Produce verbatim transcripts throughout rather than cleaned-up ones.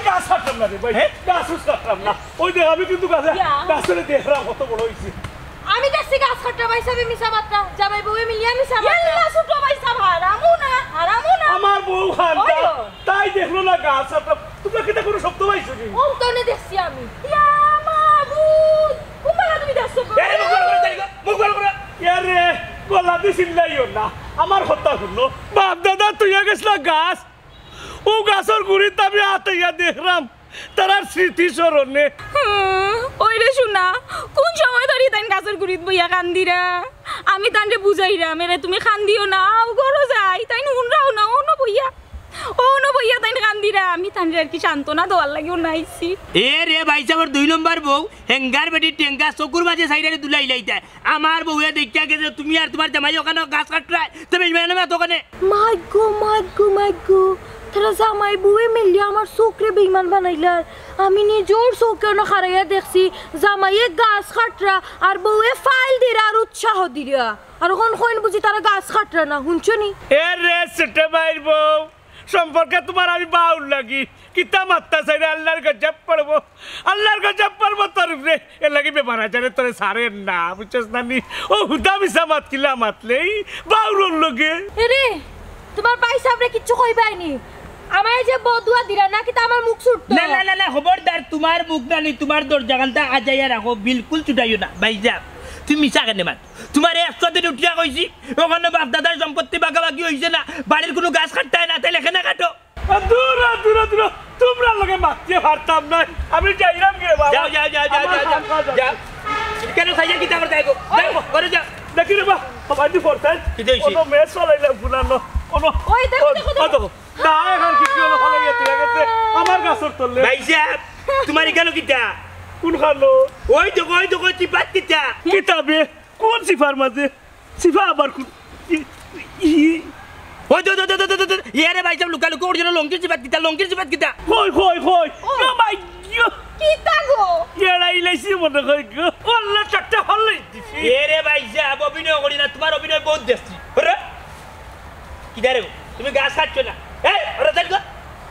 আমি গাছ কাটতাম না রে ভাই, হ্যাঁ? গাছ উছ কাটতাম না। ওই দেখ, আমি কিন্তু গাছে, ইয়া। গাছরে দেখরাম কত বড় অইছে। আমি দেখছি গাছ কাটরা ভাইসাবে মিছা মাতরা, জামাই বউয়ে মিলিয়া মিছা মাতরা। ইয়াল্লা, ছোট ভাইসাব হারামু না, হারামু না। আমার বউ খান্দা, ওই তো। তাই দেখলো না গাছ কাটরা। তুমরা কিতা কুনু শব্দ পাইছো নি? অন্তনে দেখছি আমি। ইয়া মাবুদ, কুনবালা তুমি দেখছো গো? এই মুখ বন্ধ করে, মুখ বন্ধ করে। ইয়ারে, গলা দি চিল্লাইও না। আমার কথা হুনো। বাপ দাদা থইয়া গেছলা গাছ, অউ গাছর গুড়িত আমি আতাইয়া দেখরাম, তারার স্মৃতি স্মরণে। হুম, ওই রে সোনা, কুন সময় ধরি তাইন গাছর গুড়িত বইয়া কান্দিরা? আমি তানরে বুঝাইরাম, এরে তুমি কান্দিও না, আও ঘরো যাই, তাইন হুনরাও না, অনো বইয়া, অনো বইয়া তাইন কান্দিরা, আমি তানরে আর কি সান্ত্বনা দেওয়ার লাগি অনো আইছি। এ রে ভাইসাবর দুই নম্বর বউ, হেঙ্গার বেটি টেঙ্গা, চকুর মাঝে সাইডারে দুলাই লাইতায়। আমার বউয়ে দেখিয়া গেছে তুমি আর তুমার জামাই অখানো গাছ কাটরায়, তে বেইমান না তো অখানে। মাইগো, মাইগো, মাইগো, তারা জামাই বউয়ে মিলিয়া আমার চউখরে বেইমান বানাইলার। আমি নিজর চউখে অনো খাড়াইয়া দেখছি, জামাইয়ে গাছ কাটরা আর বউয়ে ফাইল দিরা আর উৎসাহ দিরা। আর অখন কইন বুঝি তারা গাছ কাটরা না, হুনছো নি? এ রে ছোট ভাইর বউ, সম্পর্কে তুমার আমি বাউর লাগি। কিতা মাততাছ রে, আল্লার গজব পড়বো, আল্লার গজব পড়বো তোর উপরে। এর লাগি বেমার আজারে তোরে ছাড়ের না, বুঝছস না নি? অউ হুদা মিছা মাত কিলা মাতলে, ই বাউরর লগে। এরে, তুমার ভাইসাবরে কিচ্ছু কইবায় নি? আমায় যে বদুয়া দিরা না, কিতা আমার মুখ ছুটতো? না, না, না, না, খবরদার, তুমার মুখ না নি, তুমার দরজাখানতা আজাইয়া রাখো, বিলকুল ছুটাইও না। ভাইসাব, তুমি মিছা কেনে মাত? তুমারে একশো দিন উঠিয়া কইছি, অখানো বাপ দাদার সম্পত্তি ভাগাভাগি অইছে না, বাড়ির কুনু গাছ কাটতায় না, তাইলে কেনে কাটো? আ, দূর, আ, দূর, আ, দূর, তুমরার লগে মাতিয়া পারতাম না। আমি যাইরাম গি বাবা। যাও, যাও, যাও, যাও, আমার যাও, যাও, কাম কাজ আছে। যাও। কেনে সাইয়া কিতা করতায় গো? যাও, ঘরো যাও। দেখি রে বা, সবাই দি পড়তায়। কিতা অইছে? অনো মেয়ে চলাইলাম ফুলানো। অনো, ওই দেখো, অ, দেখো, দেখো। অ, দেখো। না, অখন কিতা অইলো, ফালাইয়া দিয়া গেছে। আমার গাছর তলে। ভাইসাব, তুমার ইখানো কিতা? কুনখানো? ওই দেখো, ওই দেখো, চিপাত কিতা? কিতা বে? কুন চিপার মাঝে? চিপা আবার কুন? ই, ই, কই, দে, দে, দে, দে, দে, দে। ইয়ে রে ভাই সাহেব, লুকা লুকি করছো না, লঙ্কির জিবাত কিতা, লঙ্কির জিবাত কিতা? কই, কই, কই? ও। ও মাই গড। কিতা গো? ইয়ে রে, ইলাইছি মনে হয় গো। ও আল্লাহ, চারটা হল দিছি। এ রে ভাই সাহেব, অভিনয় করি না, তোমার অভিনয় বহুত দেখছি। আরে, কিতা রে গো? তুমি গাছ কাটছো না? এই, ওরা দেখ গো।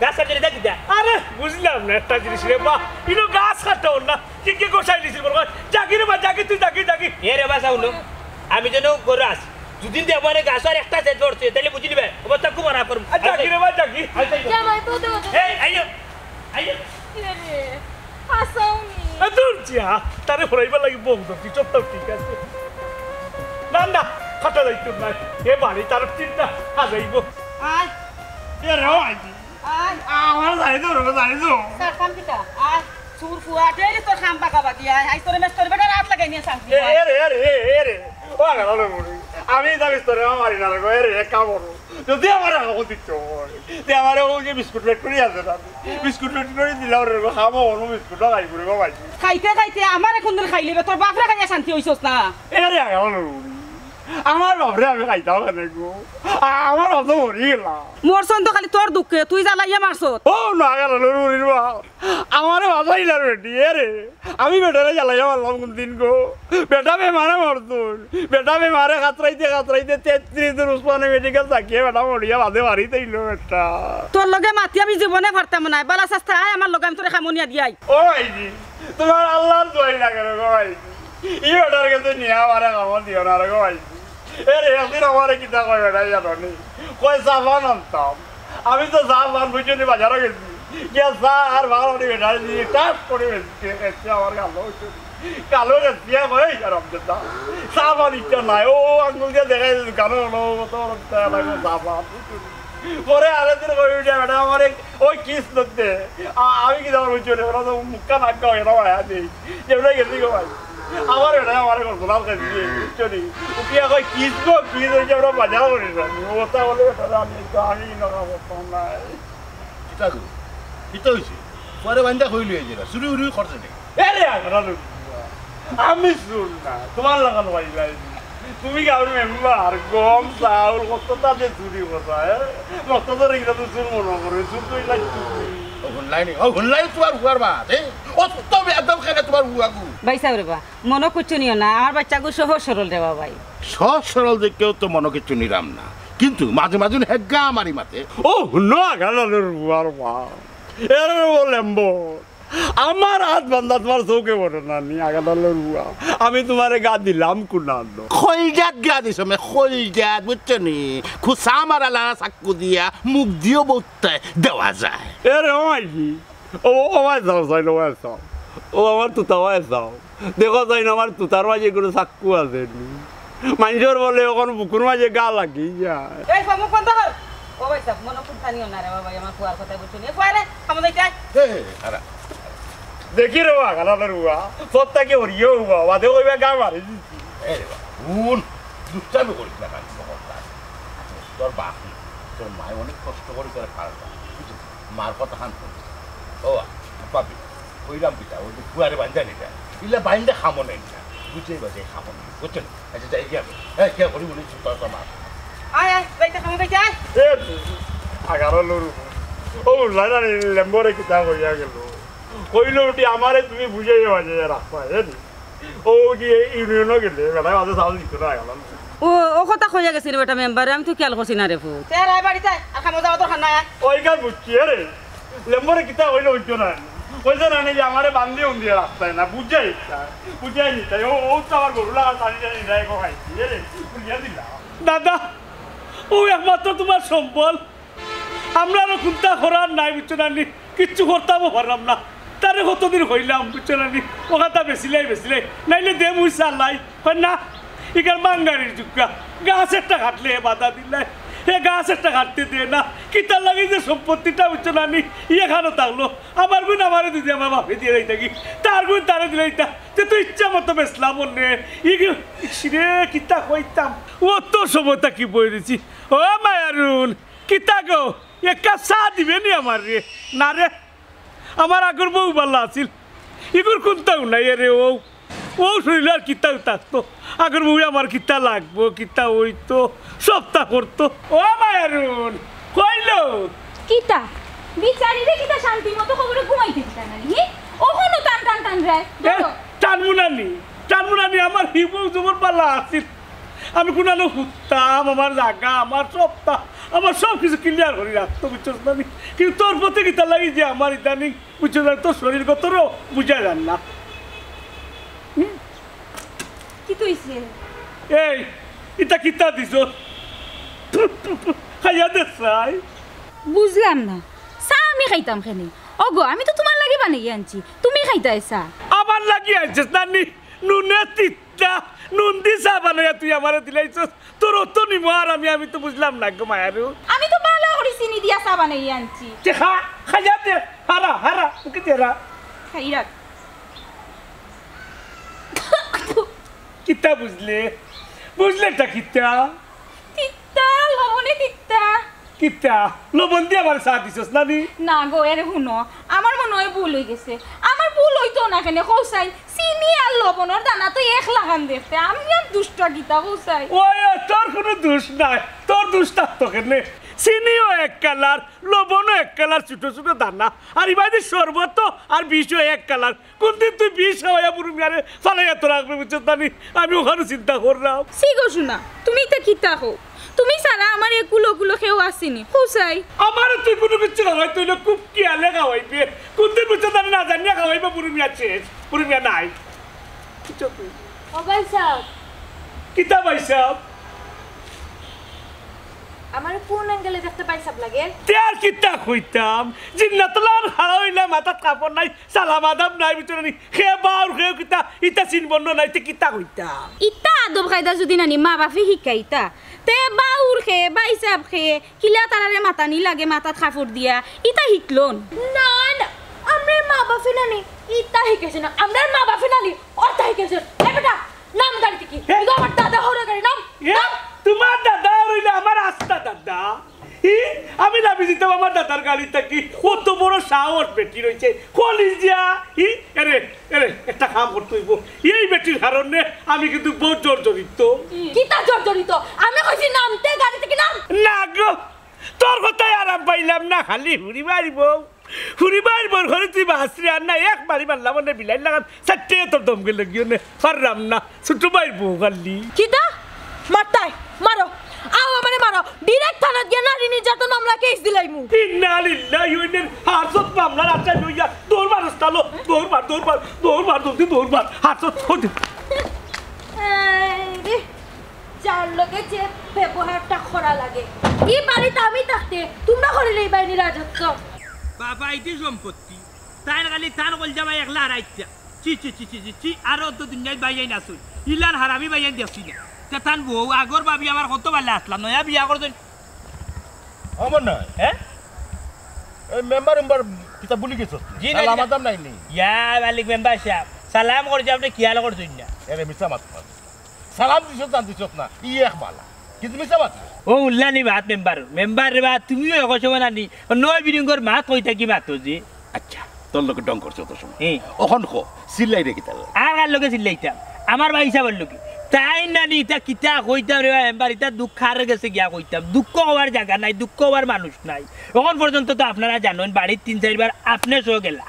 গাছ কাটছো না, দেখ কিতা? আরে, বুঝলাম না একটা জিনিস রে বা। ইনো গাছ কাটতে হল না। কে, কে গোসাই দিছিল বলো? জাগি রে বা, জাগি তুই, জাগি, জাগি। এ রে বা, সাউন্ড। আমি যেন গরু আছি। দুদিন দিয়ে মানে গাছ আর একটা সেট পড়ছে, তাহলে বুঝি নিবে। অবস্থা খুব খারাপ করবো। আর জাগি রে বা, জাগি। আচ্ছা, আচ্ছা। জামাই, পদে পদে। এই, আইও, আইও। এ রে, হাসাওনি। এ, দূর যা, তারে ফরাইবার লাগি বউ ধরছি, সবটাও ঠিক আছে। না, না, খাটা যাইতো না। এ বাড়ি তার চিন্তা হাজাইব। আয়। এ রে, আয়। আয়। আমার যাই তো, রে, যাই তো। স্যার, থাম কিতা? আয়। চুর ফুয়া, ডেইলি তোর খাম বাগাবাগি, আয়, আয়, তোরে মেস্তরি বেটা রাত লাগাই নিয়া চাকরি এ, করে। এ রে, এ রে, এ, এ রে। ও, আগে ভালো করি। আমি যাবি তোরে, আমার মারি না রে গো, এ রে, এক কাম করো। যদি আমার এখন দিতে হয়, তে আমার ওই যে বিস্কুট ফ্যাক্টরি আছে না, বিস্কুট ফ্যাক্টরি দিলাম রে গো, খাবো, কোনো বিস্কুট খাই করে গো ভাই। খাইতে খাইতে আমার এখন দিন খাইলে বে, তোর বাপরে খাইয়া শান্তি হইছস না। এ রে, আগে ভালো করি। আমার বাপরে আমি খাইতাম কেন গো? আ-, আমার বাপ তো মরি গেলাম। মরছন তো খালি তোর দুঃখে, তুই জ্বালাইয়া মারছস। ও না, আগে ভালো করি রে বাপ। আমারে বাঁচাইলার বেটি, এ রে। আমি বেটারে জ্বালাইয়া মারলাম কোন দিন গো? বেটা বেমারে মরতুন। বেটা বেমারে কাতরাইতে কাতরাইতে তেত্রিশ দিন উসমানী মেডিকেল থাকিয়া বেটা মরিয়া বাদে বাড়িত আইলো বেটা। তোর লগে মাতি আমি জীবনে পারতাম না। বালা চাস্তা আয় আমার লগে, আমি তোরে খামো নিয়া দিয়াই। ও ভাইজি, তোমার আল্লাহর দোয়াই লাগে রে গো ভাইজি। ই বেটার কাছে নিয়া আমারে খামো দিও না রে গো ভাইজি। এ রে, একদিন আমারে কিতা কয় বেটায় জানো নি? কয়, চা পান আনতাম। আমি তো চা পান বুঝছো নি বাজারো গেছি। গিয়া চা আর ভালো নি বেটায় দিয়ে টাস করে বেচছে, বেচছে আমার গালো বুঝছো নি? গালো বেচছে, কয়, "এই হারামজাদা, চা পান ইচ্ছা নাই।" ও, ও আঙ্গুল দিয়া দেখাই দোকানে হলো, ও তো চা পান বুঝছো নি? পরে আরেকদিন কই উঠে বেটা আমারে ওই কিস ধরতে। আ-, আমি কি জানো বুঝছো নি? ওরা তো মুখটা নাক গাওয়া এরা বাড়ায় দেই। যেমন গেছি গো ভাই। আমার বেটায় আমারে করতো না, বুঝছো নি? উঠিয়া কয়, "কিস গো, কিস হইছে, আমরা বাজার করি না।" ও তা বলে, "বেটা, আমি তো, আমি না করতাম না।" কিতা গো? কিতা হইছে? পরে বান্দা কইলি হয়ে যাবে। চুরি উরি করছে নি? এ রে, আগ্রা লোক। আমি চুর না, তোমার লাখান ভাই ভাই। তুমি গাঁওর মেম্বার, গম, চাউল, কত তাতে চুরি কথা, হ্যাঁ? কত ধরে গেলে তো চুর মনে করে, চুর তো ইলা তুমি। ও হুনলাই নি? ও হুনলাই তোমার বুয়ার মাত, হ্যাঁ? ও তো একদম খেলে তোমার বুয়া গু। ভাই সাহেব রে বা, মনো কিচ্ছু নিও না, আমার বাচ্চাগু সহজ সরল রে বা ভাই। সহজ সরল যে কেউ তো মনো কিচ্ছু নিরাম না, কিন্তু মাঝে মাঝে হেগা আমারই মাতে। ও হুনো আগালানোর বুয়ার মা, এর ও লেম্বর, আমার হাত বান্ধা তোমার চোখে পড়ে না নি, আগালানোর বুয়া। আমি তোমারে গা দিলাম কুনানো। খইজাত গা দিছো মে, খইজাত, বুঝছো নি? খুসা মারা লাড়া চাক্কু দিয়া, মুখ দিও বউত্তায় দেওয়া যায়। এ রে, ও মাইজি, ও, ও ভাই যাও, যাই না, ভাই যাও। ও আমার তুতা ভাই যাও। দেখো যাই না, আমার তুতার মাঝে কোনো চাক্কু আছে নি। মাইনষর বলে এখন বুকুর মাঝে গা লাগি যায়। এই, মুখ বন্ধ কর। ও ভাই সাহেব, মনো কুন্তা নিও না রে বাবা, আমার ফুয়ার কথা বুঝছো নি? এ ফুয়া রে, খামো যাইতে আয়। এ, খারা। দেখি রে বা, খালা রে বা। সব তাকে হরিয়ে হবা, বাদে কইবা গা মারি দিছি। এ রে বা, হুন, দুষ্টামি করিস না, কাজ খবরদার। তোর বাপ, তোর মায় অনেক কষ্ট করে তোরে পালতা, বুঝলি? মার কথা হান করিস। ও, পাপি, কইরাম কিতা, ওই যে ফুয়ারে বান্ধা নিতা, ইলা বান্ধা খামো নাই না, বুঝে বাজে খামো নাই, বুঝছেন? আচ্ছা, যাই কি আমি? এই, কে করি উনি তোর তো মা। আয়, আয়, যাইতে খামো যাইতে আয়। এ, আগারো লড়ু। ও, লাইনা লেম্বরে কিতা কইয়া গেল? কইলো উঠি আমারে তুমি বুঝাইয়া বাজে রাখবা, এ নি? ও কি এই ইউনিয়নও গেলে, বেটায় বাজে চাউল দিত না, গেল। ও, ও কথা কইয়া গেছে রে বেটা মেম্বারে, আমি তো খেয়াল করছি না রে ফুত। তে রায় বাড়িতে আয়, আর খামো যাওয়া দরকার নাই। ওইখান বুঝছি, এ রে। লেম্বরে কিতা কইলো হইতো না। কইছে না নি যে আমারে বান্দি উন্দি রাস্তায় না, বুঝাই ইতা, বুঝাই নিতাই। ও, ও তো আমার গরু লাগা টানি টানি নেয় গো খাইছি, এ রে, খুলিয়া দিলা। দাদা, ও একমাত্র তোমার সম্বল। আমরারও কুন্তা করার নাই, বুঝছো না নি? কিচ্ছু করতামও পারলাম না। তারে কতদিন কইলাম, বুঝছো না নি? ও কথা বেচিলাই, বেচিলাই। নাইলে দে মুই চালাই। কয় না, ইকার বাঙ্গারির জুকা। গাছ একটা কাটলে হে বাধা দিলাই। হে গাছ একটা কাটতে দে না। কিতার লাগি যে সম্পত্তিটা, বুঝছো না নি? ইয়ে খানো থাকলো। আমার গুণ আমারে দিদি আমার বাপে দিয়ে যাইতা কি? তার গুণ তারে দিলে ইতা। তে তো ইচ্ছা মতো বেচলাম অন্যে। ইগু, ইসরে, কিতা কইতাম? অত সময় থাকি বই দিছি। ও মায়ারুন, কিতা গো? এক কাপ চা দিবে নি আমার রে? না রে, আমার আগর বউ বালা আছিল, ইগুর কুন্তাও নাই রে ও। ও শরীর আর কিতা থাকতো? আগর বউ আমার কিতা লাগবো, কিতা অইতো, সবতা করতো। ও মায়ারুন, কইলো? কিতা? বিচারিরে কিতা শান্তি মতো খবরে ঘুমাইতে দিতা না নি? অখনো টান টান টান রে। এ, টানমু না নি, টানমু না নি, আমার হি বউ জবর বালা আছিল। আমি কুনানো হুতাম, আমার জাগা, আমার সবতা, আমার সব কিছু ক্লিয়ার করি রাখতো, বুঝছস না নি? কিন্তু তোর প্রতি কিতা লাগি যে আমার ইদানিং বুঝছস না, তোর শরীরগতরও বুঝা যার না। হুম? কিতা অইছে? এই, ইতা কিতা দিছস? খাইয়া দেখ চাই। বুঝলাম না, চা আমি খাইতাম কেনে? ওগো, আমি তো তুমার লাগি বানাইয়া আনছি, তুমি খাইতায় চা। আমার লাগি আনছস না নি? নুনে তিতা, নুন দি চা বানাইয়া তুই আমারে দিলাইছস। তোর অত নিমো আর আমি, আমি তো বুঝলাম না গো মায়ারু। আমি তো বালা করি চিনি দিয়া চা বানাইয়া আনছি। তে খা, খাইয়া দে, হারা, হারা, মুখে দে, হারা। খাইয়া। কিতা বুঝলে? বুঝলে এটা কিতা? তিতা, লবণে তিতা। কিতা? লবণ দিয়া আমার চা দিছস না নি? না গো, এরে হুনো, আমার মনে অয় ভুল অইগেছে। আমার ভুল অইতো না কেনে, কও চাই, চিনি আর লবণর দানা তো এক লাখান দেখতে, আমি আর দুষ্ট কিতা, কও চাই। ওই, ওই, তোর কুনু দুষ নাই, তোর দুষ থাকতো কেনে? চিনিও এক কালার, লবণও এক কালার, ছোট ছোট দানা, আর ইবাদি শরবত আর বিষও এক কালার। কুনদিন তুই বিষ খাওয়াইয়া বুরু মিয়ারে ফালাইয়া তো রাখবে, বুঝছস না নি? আমি অখানউ চিন্তা কররাম। ছি গো সোনা, তুমি ইতা কিতা কও? তুমি ছাড়া আমার এ কুলো কুলো কেউ আছেনি, কও চাই। আমারে তুই কুনু কিচ্ছু খাওয়াইতে অইলে খুব খিয়ালে খাওয়াইবে। কুনদিন বুঝছস না নি, না জানিয়া খাওয়াইবে, বুরু মিয়া শেষ, বুরু মিয়া নাই। বুঝছস তুই? ও ভাইসাব। কিতা ভাইসাব? আমারে কুন অ্যাঙ্গেলে দেখতে ভাইসাব লাগে? তে আর কিতা কইতাম? জিন্নাতুল্লাহ আর খাড়া অইলে মাথাত কাপড় নাই, সালাম আদাব নাই, বুঝছস না নি? কে বাউর, কে কিতা, ইতা চিনবর্ণ নাই, তে কিতা কইতাম? ইতা আদব কায়দা যুদি না নি মা বাপে হিকাইতা, তে বাউর কে, ভাইসাব কে, কিলা তারারে মাতানি লাগে মাথাত কাপড় দিয়া, ইতা হিকলন। না, না, আমরার মা বাপে না নি ইতা হিকাইছে না, আমরার মা বাপে না নি অতা হিকাইছে। এ বেটা, নাম গাড়ি থাকি। এ? ইগু আমার দাদা হউরর গাড়ি, নাম, এ? নাম। তুমার দাদা অইলে আমার আস্তা দাদা। ই, আমি লাফি দিতাম আমার দাদার গাড়ি থাকি। অত বড় সাহস বেটির অইছে। কলিজা, ই, এরে, এরে, একটা কাম করতে অইবো। এই বেটির কারণে আমি কিন্তু বউত জর্জরিত। কিতা জর্জরিত? আমি কইছি নামতে গাড়ি থাকি নাম। না গো, তোর কথায় আরাম পাইলাম না, খালি হুড়ি মারিবো। হুড়ি মারিবো, ঘরে তুই বাঁচরে আর না, এক বাড়ি মারলাম, মানে বিলাইর লাখান, চাইরটা তোর দম গেল গিয়ে নে, পারলাম না, ছোট ভাইর বউ খালি। কিতা? মারতায়? মারো। আও আমারে মারো। Direct থানাত গিয়া নারী নির্যাতন মামলা case দিলাইমু। ইন্না লিল্লাহি ওয়া ইন্না ইলাইহি, হাজত মামলার আসামি অইয়া দৌড় মার, উস্তালো, দৌড় মার, দৌড় মার, দৌড় মার, জলদি দৌড় মার, হাজত, ওই দে। এই রে, যার লগে যে ব্যবহারটা করা লাগে। ই বাড়িত আমি থাকতে তুমরা করিলে ই বাড়ির রাজত্ব। বাবা, ইটি সম্পত্তি। তাইন খালি তান কলজা ভাই একলা হারাইতা। ছি, ছি, ছি, ছি, ছি, ছি, আরো তো দুনিয়াত ভাইয়াইন আছইন। ইলান হারামি ভাইয়াইন দেখছি না। তে তান বউ, আগর ভাবি আমার কত ভালা আছলা, নয়া বিয়া করছইন। অমর নয়। হ্যাঁ? এই মেম্বার, মেম্বার কিতা ভুলি গেছস? জি, না, সালাম জি, না। আদাব নাই নি? ইয়া মালিক মেম্বার সাব, সালাম করছি, আপনে খিয়াল করছইন না। এরে মিছা মাত মাত। সালাম দিছস না দিছস না, ই এক বালা। কিন্তু মিছা মাত। ও উল্লানি মাত মেম্বার, মেম্বার রে বা, তুমিও এক সময় নানি, নয় বিরিঙ্গর মাত কই থাকি মাতো যে। আচ্ছা, তোর লগে ঢং করছে অত সময়। হুম। অখন ক, চিল্লাইরে কিতার লাগি? আর কার লগে চিল্লাইতাম? আমার ভাইসাবর লগে। তাইন নানি ইতা কিতা কইতাম রে বা, মেম্বার, ইতা দুঃখ কার গেছে গিয়া কইতাম। দুঃখ কওয়ার জাগা নাই, দুঃখ কওয়ার মানুষ নাই। অখন পর্যন্ত তো আপনারা জানইন, বাড়িত তিন চাইরবার আপনে সহ গেলা।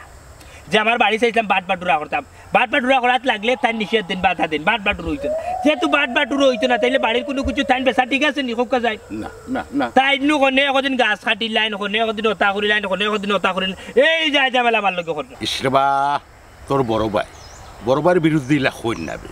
যে আমার বাড়ি চাইছিলাম বাট বাটুরা করতাম। বাট বাটুরা করাত লাগলে তাইন নিষেধ দেইন, বাধা দেইন, বাট বাটুরা অইতো না। যেহেতু বাট বাটুরা অইতো না, তাইলে বাড়ির কুনু কিছু তাইন বেচা ঠিক আছে নি, কউক্কা চাই? না, না, না। তাইন নু কনে একদিন গাছ কাটিলাইন, কনে একদিন অতা করিলাইন, কনে একদিন অতা করিলাইন। এই যে ঝামেলা আমার লগে করইন। ইস রে বা, তোর বড় ভাই, বড় ভাইর বিরুদ্ধে ইলা কইর না বে।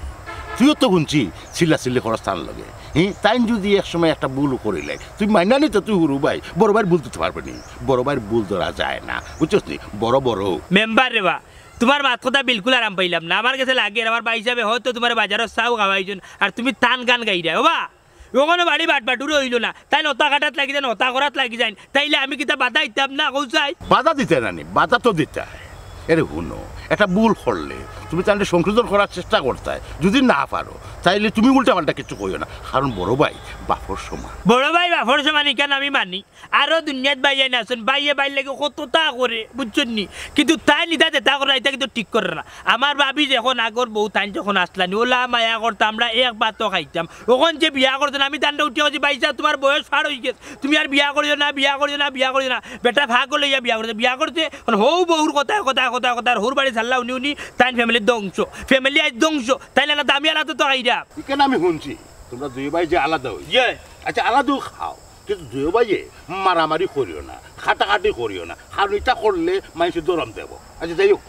তুইও তো হুনছি চিল্লাচিল্লি করস তান লগে। হি, তাইন যুদি এক সময় একটা ভুল করিলাইন, তুই মাইনা নিতে তুই হুরু ভাই, বড় ভাইর ভুল ধরতে পারবে নি? বড় ভাইর ভুল ধরা যায় না, বুঝছস নি? বড় বড়। মেম্বার রে বা, তুমার মাত কথা বিলকুল আরাম পাইলাম না। আমার গেছে লাগের, আমার ভাইসাবে হয়তো তুমারে বাজারর চাও খাওয়াইছইন, আর তুমি তান গান গাইরায়, ও বা। অখনো বাড়ি বাট বাটুরা অইলো না, তাইন অতা কাটাত লাগি যাইন, অতা করাত লাগি যাইন, তাইলে আমি কিতা বাধা দিতাম না, কও চাই? বাধা দিতে না নি, বাধা তো দিতে হয়। এরে হুনো, একটা ভুল করলে তুমি তানরে সংশোধন করার চেষ্টা করতায়, যদি না পারো তাইলে তুমি উল্টাপাল্টা কিছু কইও না, কারণ বড় ভাই বাপর সমান। বড় ভাই বাপর সমান ইখান আমি মানি। আরো দুনিয়াত ভাইয়াইন আছইন, ভাইয়ে ভাইর লাগি কততা করে, বুঝছইন নি? কিন্তু তাইন ইতা যেতা কররা, ইতা কিন্তু ঠিক কররা না। আমার ভাবি যখন আগর বউ, তাইন যখন আছলা নি, অলা মায়া করতা, আমরা এক ভাতো খাইতাম। অখন যে বিয়া করছইন, আমি তানরে উঠিয়া কইছি, "ভাইসাব, তুমার বয়স পার অইগেছে, তুমি আর বিয়া করিও না, বিয়া করিও না, বিয়া করিও না।" বেটা পাগল অইয়া বিয়া করছে, বিয়া করছে, অখন হউ বউর কথায়, কথায়, কথায়, কথায়, আর হউর বাড়ি ছাড়লা উনি, উনি, তাইন family ধ্বংস, family আইজ ধ্বংস, তাইন আলাদা, আমি আলাদা তো খাইরাম। ইখান আমি হুনছি, তুমরা দুই ভাই যে আলাদা অইছো। ইয়ে। আচ্ছা, আলাদাও খাও, কিন্তু দুই ভাইয়ে মারামারি করিও না, কাটাকাটি করিও না, কারণ ইতা করলে মাইনষে ধরম দেবো। আচ্ছা, যাই হউক,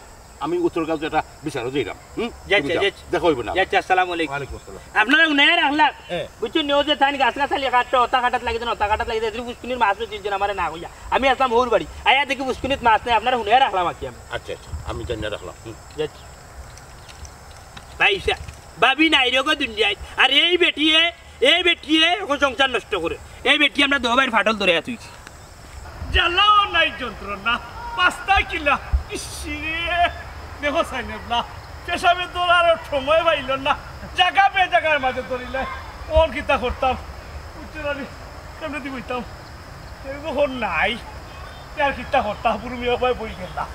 আমি উত্তরগাঁও একটা বিচারো যাইরাম। হুম? যাইচ্ছা, তুমি যাও। যাইচ্ছা। দেখা অইবো না। যাইচ্ছা, আসসালামু আলাইকুম। ওয়ালাইকুম আসসালাম। আপনারা হুনাইয়া রাখলাম। হ্যাঁ। বুঝছইন নি, অউ যে তাইন গাছগাছালি কাটরা, অতা কাটাত লাগি যাইন, অতা কাটাত লাগি যাইন, এদিকে পুষ্কুনির মাছ বেচিলছইন আমারে না কইয়া। আমি আছলাম হউর বাড়ি। আইয়া দেখি পুষ্কুনিত মাছ নাই, আপনারা হুনাইয়া রাখলাম আর কি আমি। আচ্ছা, আচ্ছা, আমি জানিয়া রাখলাম। হুম। যাইচ্ছা। ভাইসাব, ভাবি নাই রে গো দুনিয়াত। আর এই বেটিয়ে, এই বেটিয়ে অখন সংসার নষ্ট করে। এই বেটিয়ে আমরা দুই ভাইর ফাটল ধরাইয়া থুইছি। জ্বালাও নাই যন্ত্রণা, পাস্তা কিলা, ইসরে, দেখো সাইনেবলা, পেশাবে ধরার সময় পাইল না, জাগা বে জাগার মাঝে ধরিলে, অখন কিতা করতাম, বুঝছো না নি? কেমনে দি কইতাম? এই যখন নাই, তে আর কিতা করতা, বুরু মিয়া ভাই বই গেলা।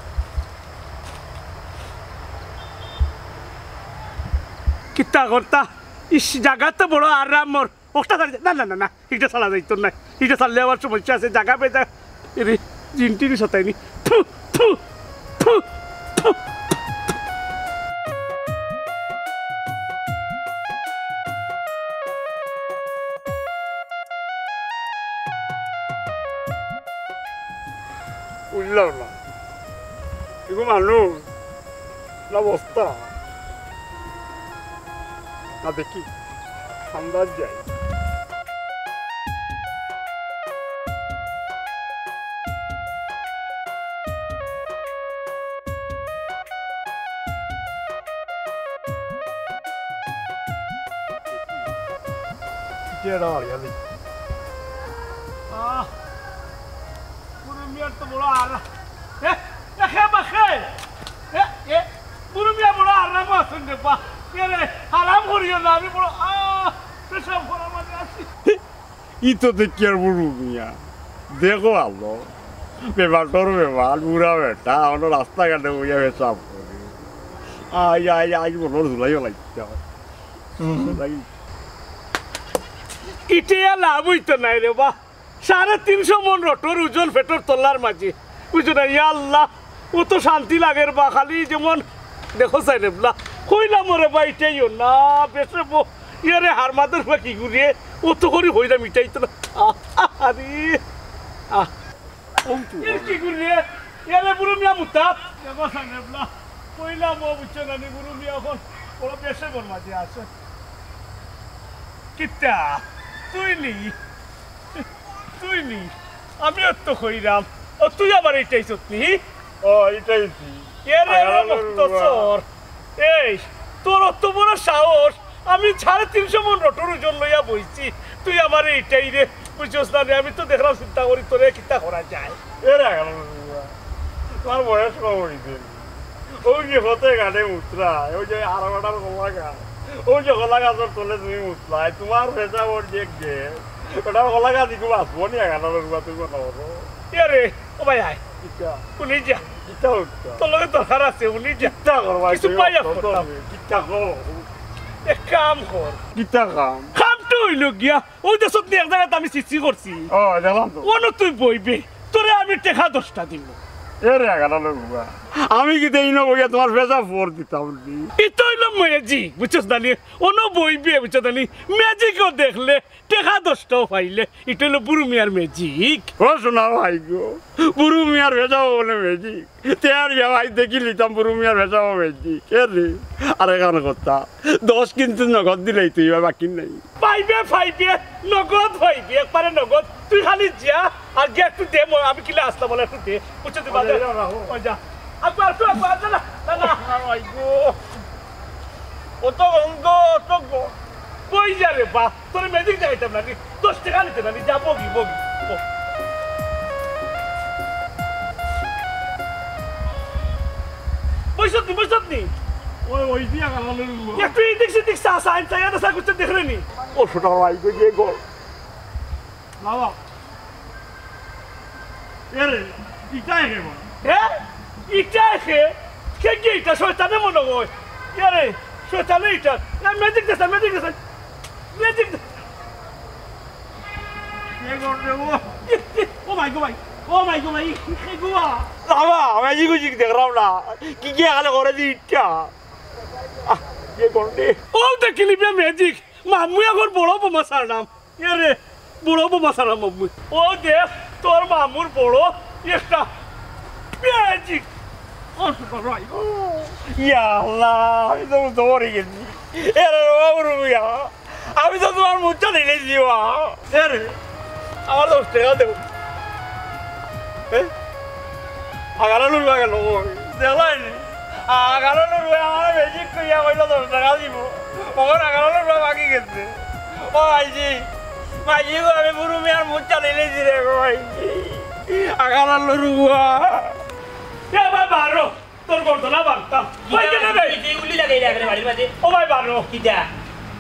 কিতা করতা? ইস, জাগা তো বড় আরাম মোর। ওটা ছাড়ি দে। না, না, না, না, ইটা ছাড়া যাইতো না। ইটা ছাড়লে আবার সমস্যা আছে, জাগা পেয়ে যা। এরে, জিনটিনি সতাইনি। থু, থু, থু, থু। বুঝলাম না। এগো মানুষ, না বস্তা। না দেখি, আন্দাজ যাই। আহ, বুরু মিয়ার তো বড় আর-, এ, এ, খে বা খে। এ, এ, বুরু মিয়া বড় আরাম আছইন রে বা। এ রে, আরাম করিও না, আমি বড়, আহ, পেশাব করার মাঝে আছি। ই তো দেখিয়ার বুরু মিয়া। দেখো আলো, বেমার তোর বেমার, বুড়া বেটা, আমরা রাস্তাঘাটে বইয়া পেশাব করে। আই, আই, আই, বড় ধুলাই লাগতে হয়। ইটা লাভ অইতো নায় রে বা। সাড়ে তিনশো মন রটর ওজন পেটর তলার মাঝে। বুঝছো না? ইয়া আল্লাহ, অত শান্তি লাগের বা। খালি যেমন দেখো সাইনেবলা, কইলাম ওরে বা, ইটাইও না, বেশে ব-, ইয়ারে হার মাদার হুয়া কি করিয়ে, অত করি কইলাম ইটাই তো না। আ-, আ-, আরে, আ। এর কি করিয়ে? ইয়ারে বুরু মিয়া মুতা। দেখো সাইনেবলা, কইলাম ও বুঝছো না নি, বুরু মিয়া অখন বড় বেশে বর মাঝে আছে। কিতা? তুই নি? তুই নি? আমিও তো কইরাম। ও, তুই আবার ইটাইছত নি? ও, ইটাইছি। এরে, এরে, আরে, রক্ত বাবা। চোর। এই, তোর অত বড় সাহস, আমি সাড়ে তিনশো মন রটর ওজন লইয়া বইছি, তুই আমারে ইটাইরে, বুঝছস না রে? আমি তো দেখলাম চিন্তা করি তোরে কিতা করা যায়। এরে, আরে, বাবা। তোমার বয়স কম অইছে। ওই যে হতে গানে মুতরা, ওই যে আরো বেটার কলা গাছ, ওই যে কলা গাছর তলে তুমি মুতলাই, তোমার পেশাব ওর যে গে, ওটার কলা গাছ একটু বাঁচবো নি, এখানে রুবা তুমি কথা বলো। এ রে, ও ভাই আয়। কিতা? উনি যা। কিতা হচ্ছে? তোর লগে দরকার আছে, উনি যা। কিতা করবা? কিছু তুমি পাইয়া অত করতাম। তুমি কিতা কর? এক কাম কর। কিতা কাম? কামটা অইলো গিয়া, ওই যে সত্যি এক জাগাত আমি সিসি করছি। ও, দেখলাম তো। অনো তুই বইবে, তোরে আমি টেকা দশটা দিমু। এরে আগাটা লোক বাবা। আমি কি দেই না বইয়া তোমার পেশাব ফোর দিতাম নি? ইটা অইলো ম্যাজিক, বুঝছস না নি? অনো বইবে, বুঝছস না নি? ম্যাজিকও দেখলে, টেকা দশটাও পাইলে, ইটা অইলো বুরু মিয়ার ম্যাজিক। ও সোনা ভাই গো, বুরু মিয়ার পেশাব বলে ম্যাজিক। তে আর বিয়া ভাই দেখি লিতাম বুরু মিয়ার পেশাব ম্যাজিক। এরে, আরে কান কথা, দশ কিন্তু নগদ দিলেই তুই এবার বাকি নাই। পাইবে, পাইবে, নগদ পাইবে, একবারে নগদ। তুই খালি যা, আর গিয়া একটু দে, ম-, আমি কিলা আসলাম বলে একটু দে। বুঝছো তুই বাদে? আরে, রাখো। ওই যা। আর তো, আর তো, আর তো, না, না, না। আমার ভাই গো। অত গন্ধ, অত গ-, কই যা রে বা? তোরে ম্যাজিক দেখাইতাম না নি? দশ টেকা নিতে না নি? যা বগি, বগি। বগি। সত্যি, বুঝছত নি? ওই, ওই দিয়া গেল রে। একটু এদিক সেদিক চা, চা, চা, এটা চা করতে দেখলে নি? ও, ছোট ভাই, কই যে গো? বাবা। এরে, ইটায় কে বল? হ্যাঁ? ইটায় কে? কে কি ইটা? শয়তানে মনে হয়। এরে, শয়তানে ইটা। এ, ম্যাজিক দেশে, ম্যাজিক দেশে। ম্যাজিক দে-, কে গো রে ও? ও মাই গো মাই। ও মাই গো মাই। কে গো? বাবা, ম্যাজিক উজিক দেখলাম না। কি কি আলে করে দি ইটা? আহ, কে গো রে? ও দেখিলি বে ম্যাজিক। মামু এখন বড় বোমা ছাড়লাম। এরে, বড় বোমা ছাড়লাম মামু। ও দেখ, তোর মামুর বড় একটা ম্যাজিক। ও, ও, ও, ইয়া আল্লাহ, আমি তো বুঝতে পারি গেছি। এরে, ও রুমিয়া, আমি তো তোমার মুখটা নিলেই দিবা। এরে, আমার দশ টাকা দেবো। এ? আগারা লুলবা গেল, দেখলাই নি? আগারা লুলবা আমার বেশি কইয়া কইলো দশ টাকা দিব। ওখানে আগারা লুলবা বাকি গেছে। ও আইজি, মাইজি গো, আমি বুরু মিয়ার মুখ চালিয়ে দিছি রে গো আইজি। আগারা লুলবা। এ ভাই বারো, তোর গর্দনা বাগতাম। ওই কেন রে? এই যে উল্লি লাগাই রাখলে বাড়ির মাঝে। ও ভাই বারো। কিটা?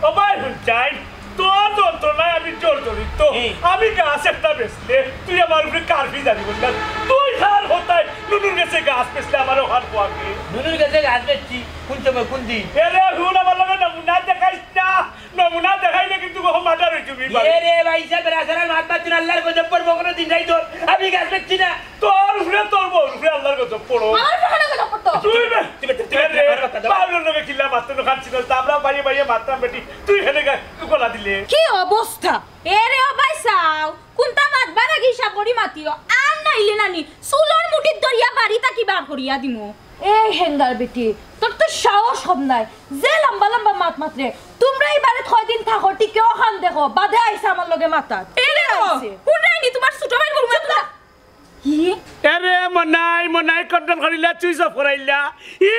ও ভাই হুনছাই, তোর যন্ত্রণায় আমি জর্জরিত। এই। আমি গাছ একটা বেচলে তুই আমার উপরে কার্ফি জারি করলাম। তুই হার হতায় নুনুর গেছে গাছ বেচলে আমার ওখান পোয়াকে। নুনুর গেছে গাছ বেচছি? কোন সময়, কোন দিন? এরে হুন, আমার লগে নমুনা দেখাইস না। নমুনা দেখাইলে কিন্তু কখন মার্ডার হয়ে যাবি। এ রে ভাই সাহেব, রাজার মাত মাতছুন, আল্লাহর গজব পড়বো কোনো দিন রাইতো। আমি গাছ বেচছি না। তোর উপরে, তোর বউর উপরে আল্লাহর গজব পড়ো। আমার উপরে কেন গজব পড়তো? তুই বে-, তুই বে-, তুই বে-, এ রে, আমার কথা দাও। পাগলের লগে কিল্লা মারতে নো খাচ্ছি না, তা আমরা বাইরে বাইরে মারতাম বেটি। তুই হেনে গা-, গলা দিলে। কি অবস্থা? এ রে ও ভাই সাও, কোনটা মাতবার আগে হিসাব করি মাতিও। আর নাইলে নানি, চুলর মুঠিত ধরিয়া বাড়ি থাকি বার করিয়া দিমু। এই হেঙ্গার বেটি, তোর তো সাহস কম নাই। যে লম্বা লম্বা মাত মাতরে, তোমরা এই বাড়িত কয়দিন থাকো, টিকেও খান দেখো, বাদে আইছে আমার লগে মাতাত। এ রে ও, আইছে। কোন রাইনি তোমার ছোট ভাইর বউ মাতলা? কি? এরে মনাই, মনাই কন্ট্রোল করিলা, চুইচ অফ করাইলা। ই,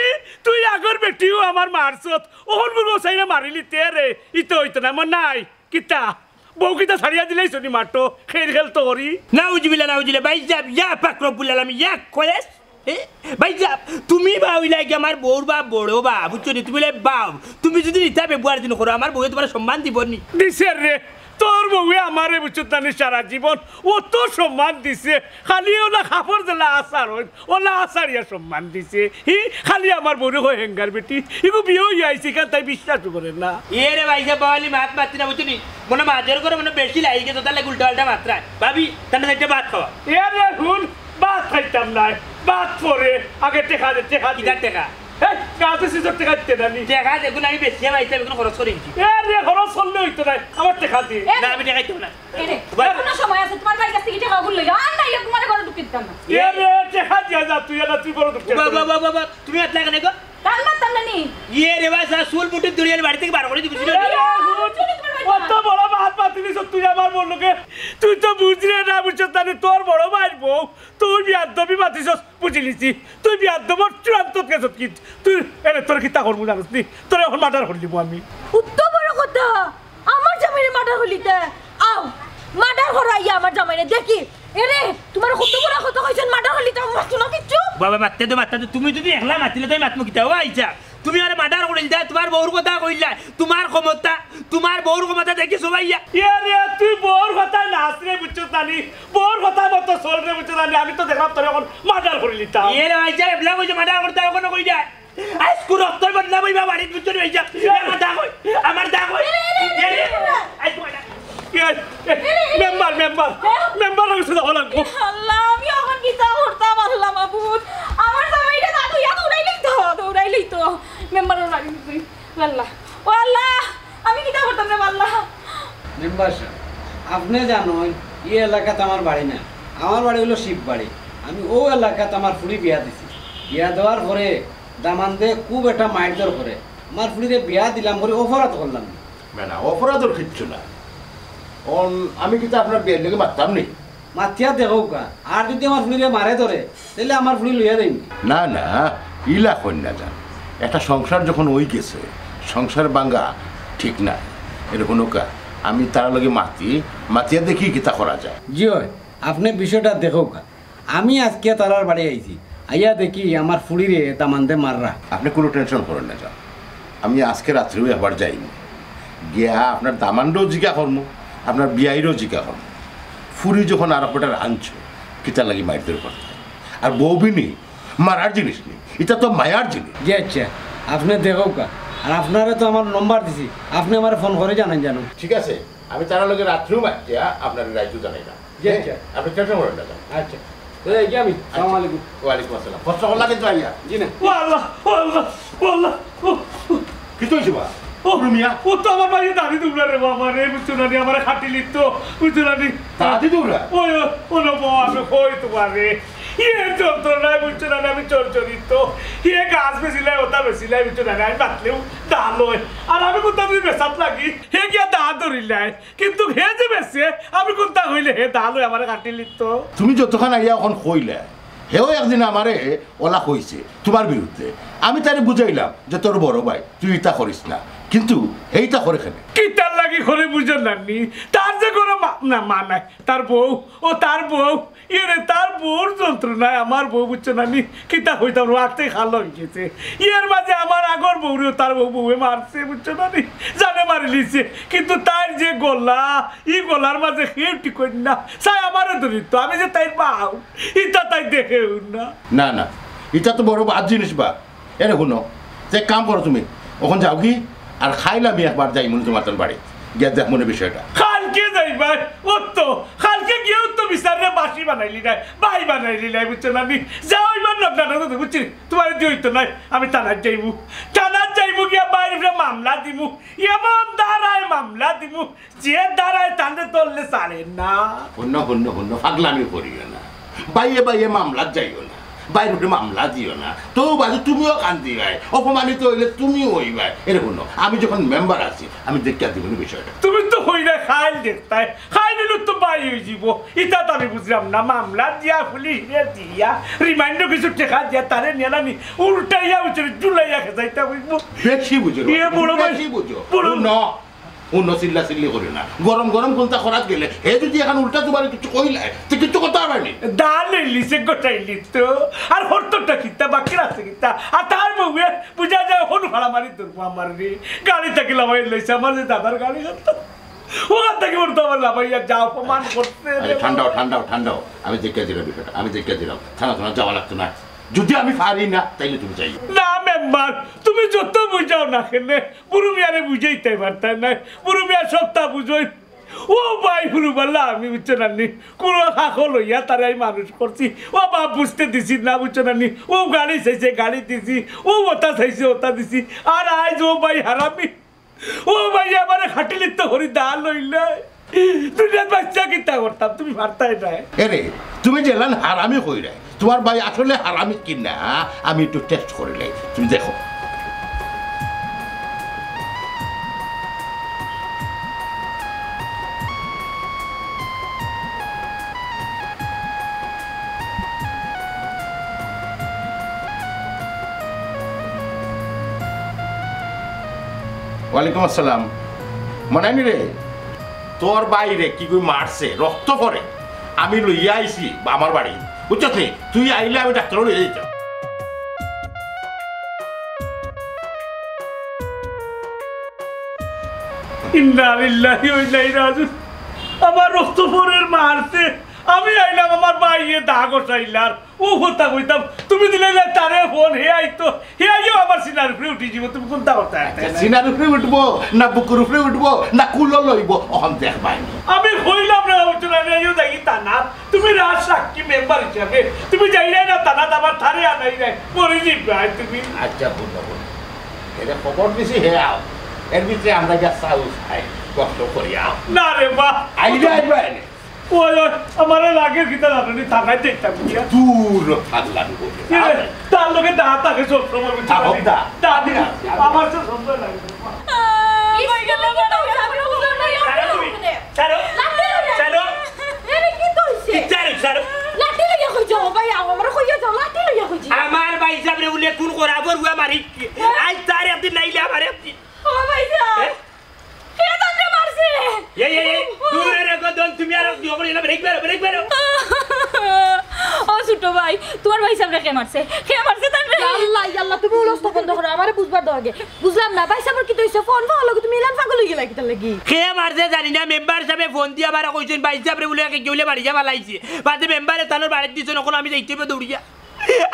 তুই আগর বেটিও আমার মারছত, ওহন বুড়ো সাইরা মারিলি তে রে, ই তো হইতো না মনাই। কিতা? বউ কিতা ছাড়িয়া দিলেই শুনি মারতো, খেল খেল তো করি। নাউজুবিল্লাহ, নাউজুবিল্লাহ, ভাই সাহেব, ইয়া পাক রব্বুল আলামিন, ইয়া কয়েস। এ, ভাই সাহেব, তুমি বা হইলা কি আমার বউর বাপ, বড় বা, বুঝছো নি? তুমি হইলে বাপ, তুমি যদি নিতা ব্যবহার দিন করো, আমার বউয়ে তোমার সম্মান দিব নি? দিছে রে, তোর বউয়ে আমারে বুঝছত না নি সারা জীবন অত সম্মান দিছে, খালি ওলা কাপড় দিলা আসার হইল, ওলা আসারিয়া সম্মান দিছে। হি, খালি আমার বউরে কয় হেঙ্গার বেটি, ইগু বিয়ে হইয়া আইছে, ইখান তাই বিশ্বাস করে না। এ রে ভাই সাহেব, বাওয়ালি মাত মাতি না, বুঝছো নি? মনে মাঝের করে মনে বেশি লাগি গেছে, তাহলে উল্টা পাল্টা মাত্রায়। ভাবি, তাহলে একটা ভাত খাওয়া। এ রে হুন, ভাত খাইতাম নাই, ভাত পরে, আগে টেকা দে, টেকা দে। কিতার টেকা? এই, গাছে সিজর টেকা দিতে নানি। টেকা দেখুন, আমি বেশি পাইতাম, এখন খরচ করে দিছি। এ রে, খরচ করলে হইতো না, আমার টেকা দে। এ না, আমি টেকা দিতাম না। এ রে, ভাই। এখনো সময় আছে, তোমার ভাইর কাছ থেকে টেকা গুলো লইও, আর নাইলে তোমার ঘরে ঢুকতে দিতাম না। এ রে, টেকা দিয়া যা, তুই আর তুই বড় দুঃখ। বাবা, বাবা, বাবা, তুমি আত লাগা নাই গো? কান মারতাম না নি? ইয়ে রে ভাই, সারা চুল মুঠি ধরিয়া বাড়ি থেকে বার করে দিবি। এ রে, হুন, কত বড় মাত মাতিলিস তুই আমার বউর লগে। তুই তো বুঝলে না, বুঝছত না, তোর বড় ভাইর বউ, তুই বিয়াদবি মাতিছস, বুঝিলিছি। তুই বিয়াদবর চূড়ান্ত গেছত কি? তুই, এরে, তোর কিতা করমু জানোস নি? তোর এখন মার্ডার করিলিমু আমি। অত বড় কথা, আমার জামাইরে মার্ডার করিলিতে? আও, মার্ডার করাইয়া আমার জামাইরে দেখি। এরে, তোমার কত বড় কথা কইছইন, মার্ডার করিলিতে, আমার শুনো কিচ্ছু? বাবা, মাততে দে, মাততে দে, তুমি যদি একলা মাতিলে তাই মাতমু কিতা? ও আইছা, তুমি আরে মার্ডার করিলিতা, তোমার বউর কথা কইলা, তোমার ক্ষমতা, তোমার বউর ক্ষমতা দেখি সবাইয়া। এরে, তুই বউর কথা নাচ রে, বুঝছস না নি? বউর কথা মতো চল রে, বুঝছস না নি? আমি তো দেখলাম তোর এখন মার্ডার করিলিতাম। এরে আইছা, এবলা কইছে মার্ডার করতে, এখন কই যায়? আইজকু রক্তর বদনাম অইবা বাড়িত, বুঝছো নি ভাইজান? আমার দা কই? আমার দা কই? এ, এ, এ, এ, এ, এ, এ, আইজকু এটা। এ, এ, মেম্বার, মেম্বার, হ্যাঁ? মেম্বার অফিসে যাওয়া লাগবো। আল্লাহ, আমি এখন কিতা করতাম, আল্লাহ মাবুদ। আমার জামাইরে না তো ইয়া দৌড়াইলেই তো, দৌড়াইলেই তো। মেম্বারর বাড়ি তুই। আল্লাহ, ও আল্লাহ, আমি কিতা করতাম রে আল্লাহ? মেম্বার সাহেব, আপনি জানেন, এই এলাকাত আমার বাড়ি না, আমার বাড়ি হলো শিববাড়ি। আমি ও এলাকাত আমার ফুড়ি বিয়া দিছি। বিয়া দেওয়ার পরে দামান্দে খুব একটা মারধর করে। আমার ফুড়িরে বিয়া দিলাম বলে অপরাধ করলাম না। না, না, অপরাধর কিচ্ছু না। অন, আমি কিন্তু আপনার বিয়ের লগে মারতাম নি। মাতিয়া দেখো কা, আর যদি আমার ফুড়িরে মারে ধরে, তাহলে আমার ফুড়ি লইয়া দেন। না, না, ইলা কইন না যান। একটা সংসার যখন হই গেছে, সংসার ভাঙ্গা ঠিক না। এর কোনো কা-, আমি তার লগে মাতি, মাতিয়া দেখি কিতা করা যায়। জি হয়, আপনি বিষয়টা দেখো কা। আমি আজকে তারার বাড়ি আইছি, আইয়া দেখি আমার ফুড়িরে দামান্দে মাররা। আপনে কুনু টেনশন করইন না যান, আমি আজকে রাত্রেউ একবার যাইমু, গিয়া আপনার দামান্দরেও জিকা করমু, আপনার বিয়াইরেও জিকা করমু। ফুড়ি যখন আরক বেটার আনছো, কিতার লাগি মাইরধইর করতা? আর বউবিনি মারার জিনিস নি, ইতা তো মায়ার জিনিস। জি আচ্ছা, আপনে দেখউক্কা, আর আপনারে তো আমার নম্বর দিছি, আপনে আমারে ফোন করি জানাইন জানো। ঠিক আছে, আমি তারার লগে রাত্রেউ মাতিয়া আপনারে রাইতো জানাইরাম। জি আচ্ছা। আপনে টেনশন করইন না যান। আচ্ছা, এই যে আমি, আসসালামু আলাইকুম। ওয়ালাইকুম আসসালাম। কষ্ট করলা কিন্তু আইয়া। জি না। ও আল্লাহ, ও আল্লাহ, ও আল্লাহ, ও, ও। কিতা অইছে বা? ও, রুমিয়া? ও তো আমার বাইয়ে দাড়ি দুবরা রে বাবা রে, বুঝছো না নি? আমার খাটিলিত তো, বুঝছো না নি? দাড়ি দুবরা? ওই, ও, ও না বাবা, আমি কই তুমারে। ইয়ে যন্ত্রণায়, বুঝছো না নি? আমি চরচরিত। ইয়ে গাছ বেচিলাই, ওটা বেচিলাই, বুঝছো না নি? আমি মাতলেউ দাল অয়। আর আমি কুনতা যদি বেচাত লাগি, হে গিয়া দাল ধরিলাই। কিন্তু হে যে বেচে, আমি কুনতা কইলে হে দাল অয় আমারে খাটিলিত তো। তুমি যতখান আইয়া অখন কইলা, হেও একদিন আমারে অলা কইছে তুমার বিরুদ্ধে। আমি তারে বুঝাইলাম যে, "তোর বড় ভাই, তুই ইতা করিস না।" কিন্তু হে ইতা করে কেনে? কিতার লাগি করে বুঝো না নি? তার যে কোনো মা-, না, মা নাই। তার বউ, ও তার বউ, এরে তার বউর যন্ত্রণায় আমার বউ বুঝছো না নি? কিতা কইতাম, রাতে খাল অই গেছে। এর মাঝে আমার আগর বউরেও তার বউ, বউয়ে মারছে, বুঝছো না নি? জানে মারিলিছে। কিন্তু তাইর যে গলা, ই গলার মাঝে কেউ টিকইন না। চাই আমারে ধরিত, আমি যে তাইর বাউ, ইতা তাই দেখেউ না। না, না, ইতা তো বড় বাদ জিনিস বা। এরে হুনো, তে এক কাম করো তুমি, অখন যাওগি, আর কাইল আমি একবার যাইমুনে তুমার তান বাড়ি, গিয়া দেখমুনে বিষয়টা। কাইলকে যাইবায়? ও তো, কাইলকে গিয়াউ তো বিচাররে বাসি বানাইলিলায়, বাই বানাইলিলায়, বুঝছো না নি? যাও এবার না, না, না, না, বুঝছি, তুমারে দিয়া অইতো নায়, আমি থানাত যাইমু, থানাত যাইমু গিয়া বাইর উপরে মামলা দিমু, এমন ধারায় মামলা দিমু, যে ধারায় তানরে ধরলে ছাড়ে না। হুনো, হুনো, হুনো, ফাগলামি করিও না। বাইয়ে বাইয়ে মামলাত যাইও না, বাইর উপরে মামলা দিও না। তো বাদে তুমিও কান্দিবায়, অপমানিত অইলে তুমিও অইবায়। এরে হুনো, আমি যখন মেম্বার আছি, আমি দেখিয়া দিমুনে বিষয়টা। তুমি তো কইরায় কাইল দেখতায়, কাইল অইলে তো বাই অইযিবো। ইতা তো আমি বুঝলাম না, মামলা দিয়া পুলিশরে দিয়া, রিমান্ডো কিছু টেকা দিয়া তারে নিয়া নানি উল্টাইয়া উচরে ঝুলাইয়া খেদাইতা অইবো। বেশি বুঝো, ইয়ে বড় ভাই, বেশি বুঝো। বড় হুনো, হুনো, চিল্লা চিল্লি করিও না। গরম গরম কুনতা করাত গেলে, হে যদি অখন উল্টা তুমারে কিছু কইলায়, তে কিছু করতা পারবায় নি। দাল অইলিছে গোটাইলি তো। আর হরতটা কিতা, বাকি আছে কিতা? আর তার বউয়ে বুঝা যায়, হনু ফাড়া মারি ধরবো আমারে। গাড়ি থাকি লামাই লইছে, আমার যে দাদার গাড়ি অতা। ওখান থাকি ওর তো আমার লামাইয়া যা অপমান করছে রে আরে ঠান্ডাও, বাবা। ঠান্ডাও, ঠান্ডাও। আমি দেখিয়া দিরাম বিষয়টা, আমি দেখিয়া দিরাম। থানা, থানা যাওয়া লাগতো না। যদি আমি পারি না, তাইলে তুমি যাইও। না মেম্বার, তুমি যত বুঝাও না কেনে, বুরু মিয়ারে বুঝাইতায় পারতায় নায়। বুরু মিয়া সবতা বুঝইন। ও ভাই, হুরুবালা, আমি বুঝছো না নি, কুনু কাকো লইয়া তারে আমি মানুষ করছি। ও বাপ, বুঝতে দিছি না, বুঝছো না নি? ও গাড়ি চাইছে, গাড়ি দিছি। ও ওটা চাইছে, ওটা দিছি। আর আইজ ও ভাই হারামি, ও ভাই আমারে খাটিলিত করি দাল অইলায়। দুনিয়াত বাচ্চা কিতা করতাম, তুমি পারতায় নায়। এরে, তুমি যেলান হারামি কইরায়, তুমার ভাই আসলে হারামি কি না, আমি একটু টেস্ট করিলাই, তুমি দেখো। ওয়ালাইকুম আসসালাম। মনাইনি রে, তোর ভাইরে কিগুয়ে মারছে, রক্ত পড়ে। আমি লইয়া আইছি আমার বাড়ি, বুঝছস নি? তুই আইলে আমি ডাক্তারো লইয়া যাইতাম। ইন্না লিল্লাহি ওয়া ইন্না ইলাইহি রাজিউন। আমার রক্ত পড়ের মারছে, আমি আইলাম আমার ভাইয়ে দা ঘষাইলার। ও কথা কইতাম, তুমি দিলাইলায় তারে ফোন, হে আইতো, হে আইও আমার সিনার উপরে উঠি যিবো, তুমি কুনতা করতায়? আচ্ছা, সিনার উপরে উঠবো, না বুকুর উপরে উঠবো, না কুলো লইবো, অখন দেখবায় নি। আমি কইলাম না, হুজুর, আমি আইও দেখি থানা, তুমি রাজ সাক্ষী মেম্বার হিসাবে, তুমি যাইরায় না থানাত, আবার তারে আনাইরায়, মরি যিবায় তুমি। আচ্ছা, বুঝো, বুঝো। এরে খবর দিছি, হে আও। এর ভিতরে আমরা গিয়া চাউল খাই, কষ্ট করি আও। না রে বা। আইলে আইবা এনে। ওই, ওই, আমারে লাগে কিতা জানো নি, থানাত যাইতাম গিয়া। দূর, ফাগলামি করিও না। এ, তার লগে দা থাকে সব সময়, বুঝছো না? দা, দা, দা, দা। আমার তো সব সময় লাগে। ছাড়ো তুমি, ছাড়ো, ছাড়ো। ছাড়ো, ছাড়ো। আমার ভাই সাবরে উল্লেখ কোন করা বড়ুয়া মারি। আইজ তার একদিন নাইলে আমার একদিন। ও ভাই সাব। এ? কে তাকে মারছে? এই, এই, এই, দূরে রেখো, দন, তুমি আর দিও করে না, ব্রেক মারো, ব্রেক মারো। ও ছোট ভাই, তুমার ভাইসাবরে কে মারছে? কে মারছে তানরে? ইয়াল্লা, ইয়াল্লা, তুমি হুলস্থুল বন্ধ করো, আমারে বুঝবার দেও আগে। বুঝলাম না, ভাইসাবর কিতা অইছে? ফোন পাওয়ার লগে তুমি ইলান পাগল অইগেলায় কিতার লাগি? কে মারছে জানি না, মেম্বার সাবে ফোন দিয়া আমারে কইছইন, ভাইসাবরে বুলে কে কেউলে মারিয়া ফালাইছে। বাদে মেম্বারে তানর বাড়িত দিছইন, অখন আমি যাইতে অইবো দৌড়িয়া।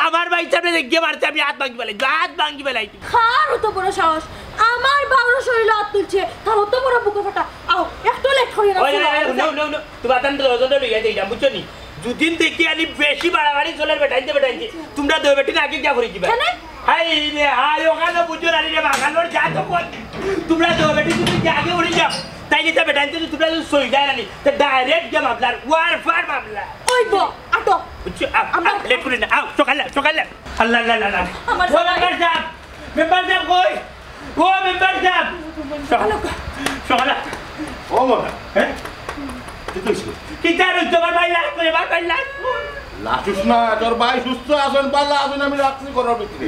আমার ভাইসাবরে যে গিয়া মারছে, আমি আত ভাঙ্গি ফালাইছি, আত ভাঙ্গি ফালাইছি। কার অত বড় সাহস? আমার বাউর শরীলো আত তুলছে, তার অত বড় বুকো ফাটা। আও, একটু লেট করিও না, ওই, ওই, ওই, চলো। হুনো, হুনো, হুনো। তুমার তান দশজনরে লইয়া যাইরাম, বুঝছো নি? দুদিন দেখি আনি বেশি বাড়াবাড়ি চলের বেটাইন্তে, বেটাইন্তে। তুমরা দুই বেটিন আগে গিয়া করি দিবা। কেনে? হায় রে, হায়, অখানো বুঝো না রে, বাগানোর যা তো কই। তুমরা দুই বেটিন যদি গিয়া আগে উড়ি যাও, তাইলে তো বেটাইন্তে তো তুমরা যদি সই যায় না নি, তো direct গিয়া মামলার, ওয়ারফেয়ার মামলা। ওই বো, আটো। বুঝছো? আও, আমরা আও, লেট করি না, আও, সকালে, সকালে। আল্লাহ, আল্লাহ, আল্লাহ, আল্লাহ। আমার ও সকালে। মেম্বার সাব, মেম্বার সাব কই? ও মেম্বার সাব, সকালে, সকালে। ও বাবা, হ্যাঁ? কি কইছো? কিতা রে, তুমার ভাই লাশ কই, আমার ভাই লাশ কই? লাশুস না, তোর ভাই সুস্থ আছইন, ভালা আছইন, আমি রাখছি ঘরর ভিতরে।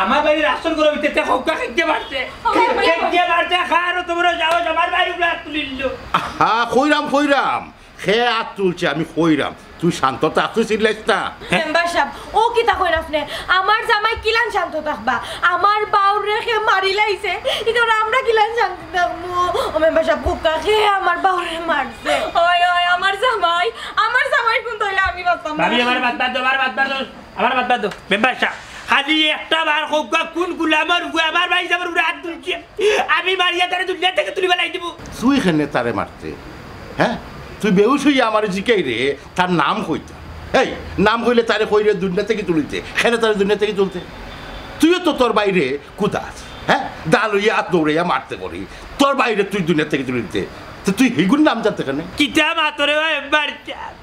আমার ভাই রাখছইন ঘরর ভিতরে, তে কউক্কা কে মারছে? আমার ভাই। কে মারছে? কার অত বড় সাহস, আমার ভাইর উপরে আত তুলিলো। হ্যাঁ, কইরাম, কইরাম। কে আত তুলছে আমি কইরাম, তুই শান্ত থাক, তুই চিল্লাইস না। মেম্বার সাব, ও কিতা কইন আপনে? আমার জামাই কিলান শান্ত থাকবা? আমার বাউরে কে মারিলাইছে, ইটা আমরা কিলান শান্ত থাকমু? ও মেম্বার সাব, কউক্কা কে আমার বাউরে মারছে? ওই, ওই, আমার জামাই, আমার জামাই কুন তইলে আমি বাঁচতাম না। ভাবি, আমার বাদ বাদ দেও, আমার বাদ বাদ দেও, আমার বাদ বাদ দেও। মেম্বার সাব, খালি একটা বার কউক্কা কুন গুলামর উপরে আমার ভাইসাবর উপরে আত তুলছে? আমি মারিয়া তারে দুনিয়া থাকি তুলি ফালাই দিমু। তুই কেনে তারে মারতে? হ্যাঁ? তুই বেহুশ অইয়া আমারে জিকাইরে, তার নাম কইতা। এই, নাম কইলে তারে কইরে দুনিয়া থাকি তুলিতে, কেনে তারে দুনিয়া থাকি তুলতে? তুইও তো তোর ভাইরে কুদাস, হ্যাঁ? দা লইয়া আত দৌড়াইয়া মারতে করি, তোর ভাইরে তুই দুনিয়া থাকি তুলিতে। তো তুই হিগুর নাম জানতে কেনে? কিতা মাতরে ভাই, মেম্বার সাব?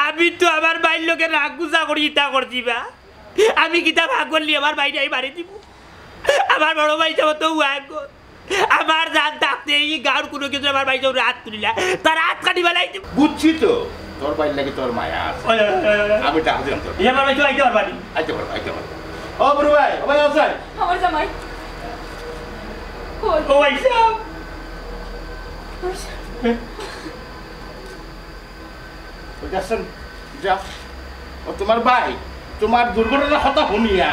আমি তো আমার ভাইর লগে রাগ গুছা করি ইতা করছি বা। আমি কিতা পাগল নি, আমার ভাইরে আমি মারি দিমু। আমার বড় ভাইসাব তো ওয়াগো। আমার জান থাকতে ই গাউর কুনু কিছু আমার ভাইসাবর উপরে আত তুলিলা, তার আত কাটি ফালাই দিমু। বুঝছি তো, তোর ভাইর লাগি তোর মায়া আছে। ওই, ওই, ওই, ওই, ওই। আমি ডাক দিলাম তোর। ই আমার ভাই তো আইতে পারবা নি? আইতে পারবো, আইতে পারবো। ও বুরু ভাই, ও ভাই, ও ভাই। আমার জামাই। কই? ও ভাইসাব। ওই যাচ্ছেন, যা। ও তুমার ভাই, তুমার দুর্ঘটনার কথা হুনিয়া,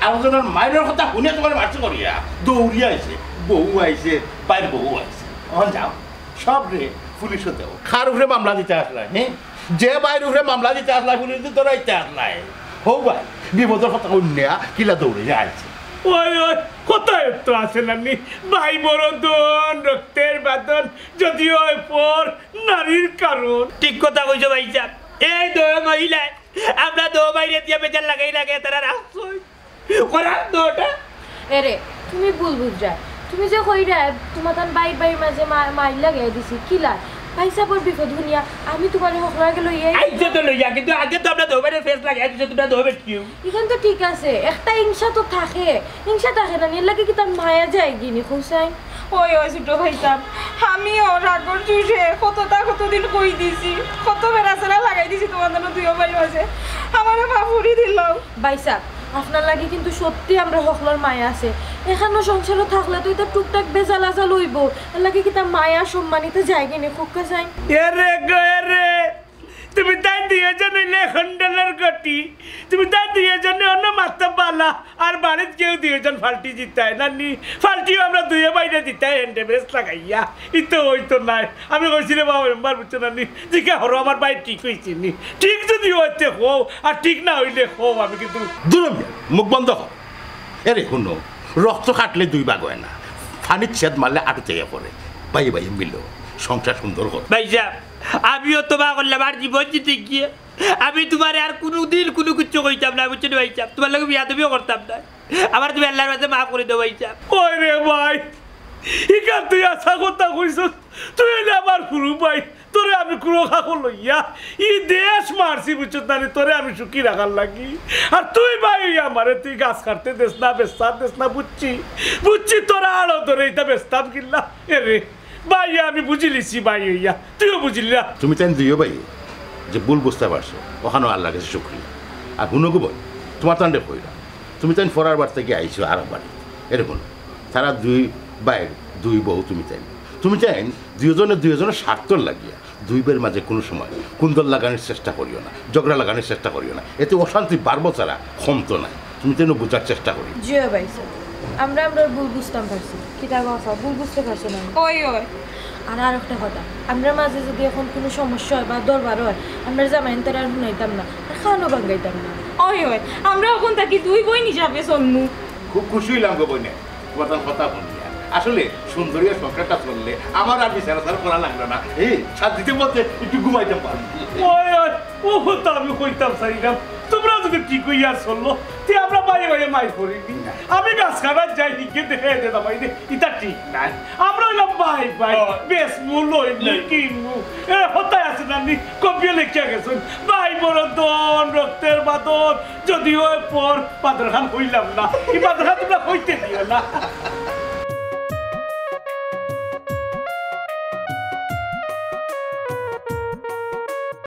আরকজনর মাইরর কথা হুনিয়া তুমারে মারছে করিয়া, দৌড়িয়া আইছে, বউ আইছে, ভাইর বউ আইছে। অখন যাও, সবরে পুলিশো দেও। কার উপরে মামলা দিতা আছলায়, হ্যাঁ? যে ভাইর উপরে মামলা দিতা আছলায়, পুলিশ দি ধরাইতা আছলায়। হউ ভাই, বিপদর কথা হুনিয়া কিলা দৌড়িয়া আইছে। ওই, ওই, কথায় তো আছে না নি, ভাই বড় ধন, রক্তের বাঁধন, যদিও হয় পর নারীর কারণ। ঠিক কথা কইছো ভাইসাব। এই দুই মহিলায়, আমরা দুই ভাইরে দিয়া বেজার লাগাই লাগাই তারা রাখছইন। করার দুইটা। এরে, তুমি ভুল বুঝরায়। তুমি যে কইরায়, তুমার তান ভাইর ভাইর মাঝে মা-, মাইর লাগাই দিছি, কিলা? ভাইসাবর বিপদ হুনিয়া আমি তুমারে হকলর আগে লইয়া আই- আইছো তো লইয়া, কিন্তু আগে তো আমরা দুই ভাইরে ফেস লাগাই দিছো, তুমরা দুই ভাই কেউ। ইখান তো ঠিক আছে, একটা হিংসা তো থাকে, হিংসা থাকে না নি, এর লাগি কিতা মায়া যায়গি নি, কও চাই? ওই, ওই, ছোট ভাইসাব, আমিও রাগর জোশে কততা কতদিন কই দিছি, কত বেড়াছেড়া লাগাই দিছি তুমার তান দুইও ভাইর মাঝে। আমারে মাফ করি দিলাও। ভাইসাব, আপনার লাগি কিন্তু সত্যি আমরা হকলর মায়া আছে। এখানো সংসারো থাকলে তো ইতা টুকটাক বেজাল আজাল অইবো। এর লাগি কিতা মায়া সম্মান ইতা যায়গি নি, কউক্কা চাই? এরে গো, এরে। তুমি তাইন দুইওজন অইলে এক হ্যান্ডেলর গটি। তুমি তাইন দুইওজনে অনো মাততা বালা, আর বাড়িত গিয়াও দুইওজন ফাল্টি দিতায় না নি? ফাল্টিও আমরা দুইও ভাইরে দিতায় হ্যান্ডে ব্রেস লাগাইয়া। ইতো অইতো নায়। আমি কইছি রে বাবা মেম্বার, বুঝছো না নি? জিকা হরো আমার ভাই ঠিক অইছে নি। ঠিক যদি অয় তে কও, আর ঠিক না অইলে কও, আমি কিন্তু দূর মিয়া, মুখ বন্ধ কর। এরে হুনো, রক্ত কাটলে দুই ভাগ অয় না, পানিত ছেদ মারলে আটুত আইয়া পড়ে। ভাইয়ে ভাইয়ে মিলো, সংসার সুন্দর কর। ভাইসাব, আমিও তওবা করলাম, আর জীবন দিতে গিয়া আমি তুমারে আর কুনুদিন কুনু কিচ্ছু কইতাম না, বুঝছো নি ভাইসাব? তুমার লগে বেয়াদবিও করতাম না। আমারে তুমি আল্লার ওয়াস্তে মাফ করি দেও ভাইসাব। ওই রে ভাই, ইখান তুই হাছা কথা কইছস, তুই অইলে আমার হুরু ভাই, তোরে আমি কুলো খাকো লইয়া ই দেশ মারছি, বুঝছস না নি? তোরে আমি সুখী রাখার লাগি। আর তুই ভাই আমারে তুই গাছ কাটতে দেস না, বেস্তা দেস না, বুঝছি, বুঝছি, তোর আড়ো ধরে ইতা বেস্তাম কিলা। এরে ভাই, আমি বুঝিলিছি ভাই অইয়া, তুইও বুঝিলি না। তুমি তাইন দুইও ভাই যে ভুল বুঝতা পারছো, অখানো আল্লার গেছে শুকরিয়া। আর হুনো গো বইন, তুমার তানরে কইরাম, তুমি তাইন ফরার বাড়ি থাকি আইছো আরক বাড়ি, এরে হুনো, তারা দুই ভাইর দুই বউ তুমি তাইন। তুমি তাইন দুইজনে দুইজনের স্বার্থর লাগিয়া দুই ভাইর মাঝে কোনো সময় কুন্দল লাগানির চেষ্টা করিও না, ঝগড়া লাগানির চেষ্টা করিও না, এতে অশান্তি বাড়বো ছাড়া কমতো নায়। তুমি তাইন বুঝার চেষ্টা করিও। জি অয় ভাইসাব, আমরা আমরার ভুল বুঝতাম পারছি। কিতা গো আফা, ভুল বুঝতে পারছো না? অয়, অয়। আর আরেকটা কথা, আমরার মাঝে যদি অখন কোনো সমস্যা অয় বা দরবার অয়, আমরার জামাইন্তরে আর হুনাইতাম না, আর কানও ভাঙ্গাইতাম না। অয়, অয়, আমরা অখন থাকি দুই বইন হিসাবে চলমু। খুব খুশি অইলাম গো বইনে, তোমার কথা হুনিয়া। আসলে সুন্দরিয়া সংসারটা চললে আমার আর বিচার আচার করা লাগলো না। এই শান্তিতে মধ্যে একটু ঘুমাইতাম পারবো। অয়, অয়, অউ কথা আমি কইতাম চাইলাম। তুমরা যদি ঠিক অইয়া চলো, তে আমরা বাইয়ে বাইয়ে মাইর করি নি। না। আমি গাছ কাটাত যাই, হিগে দেখে এনে যাবাই রে, ইতা ঠিক নায়। আমরা অইলাম ভাই ভাই, অয়। বেচমু, লইমু, কিনমু। এ, কথায় আছে না নি, কবিয়ে লেখিয়া গেছইন, "ভাই বড় ধন, রক্তের বাঁধন, যদি অয় পর।" বাঁধন খান কইলাম না, ই বাঁধন খান তুমরা কইতে দিও না।